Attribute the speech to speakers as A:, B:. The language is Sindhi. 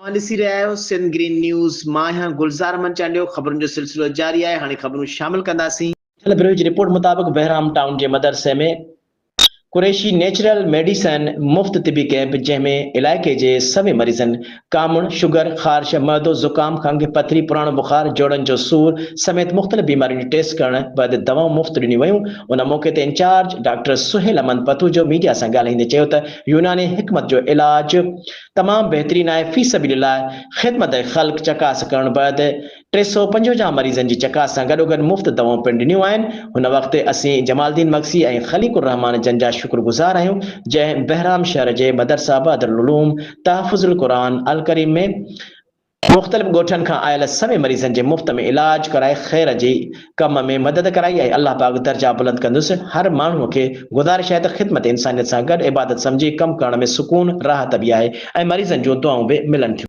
A: اوهان ڏسي رهيا آهيو سنڌ گرين نيوز، مان آهيان گلزار احمد چانڊيو، خبرن جو سلسلو جاري آهي، هاڻي خبرون شامل ڪنداسين. ٿيل بروهي جي رپورٽ مطابق بهرام ٽائون جي مدرسي ۾ قريشي نيچرل ميڊيسن مفت طبي ڪئمپ جنهن ۾ علائقي جي سوين مريضن ڪامڻ، شگر، خارش، معدو، زڪام، کنگهه، پٿري، پراڻو بخار، جوڙن جو سور سميت مختلف بيمارين جون ٽيسٽ ڪرڻ بعد دوائون مفت ڏنيون ويون ان موقعي تي incharge doctor Sohail Ahmed Pathujo media سان ڳالهائيندي چيو ته يوناني حڪمت جو علاج تمام بهترين آهي في سبيل الله خدمت خلق چڪاس ڪرڻ بعد 355 مريضن جي چڪاس سان گڏوگڏ مفت دوائون پڻ ڏنيون آهن هن وقت اسين جمال الدين مگسي ۽ خليق الرحمان جن جا شڪر گذار آهيون جنهن بهرام شهر جي مدرسه بدرالعلوم تحفظ القرآن الڪريم ۾ مختلف ڳوٺن کان آيل سوين مريضن جي مفت ۾ علاج ڪرائي خير جي ڪم ۾ مدد ڪرائي ۽ الله پاڪ درجا بلند ڪندس هر ماڻهو کي گذارش آهي ته خدمت انسانيت سان گڏ عبادت سمجهي ڪم ڪرڻ ۾ سڪون راحت به آهي ۽ مريضن جون دعائون به ملن ٿيون.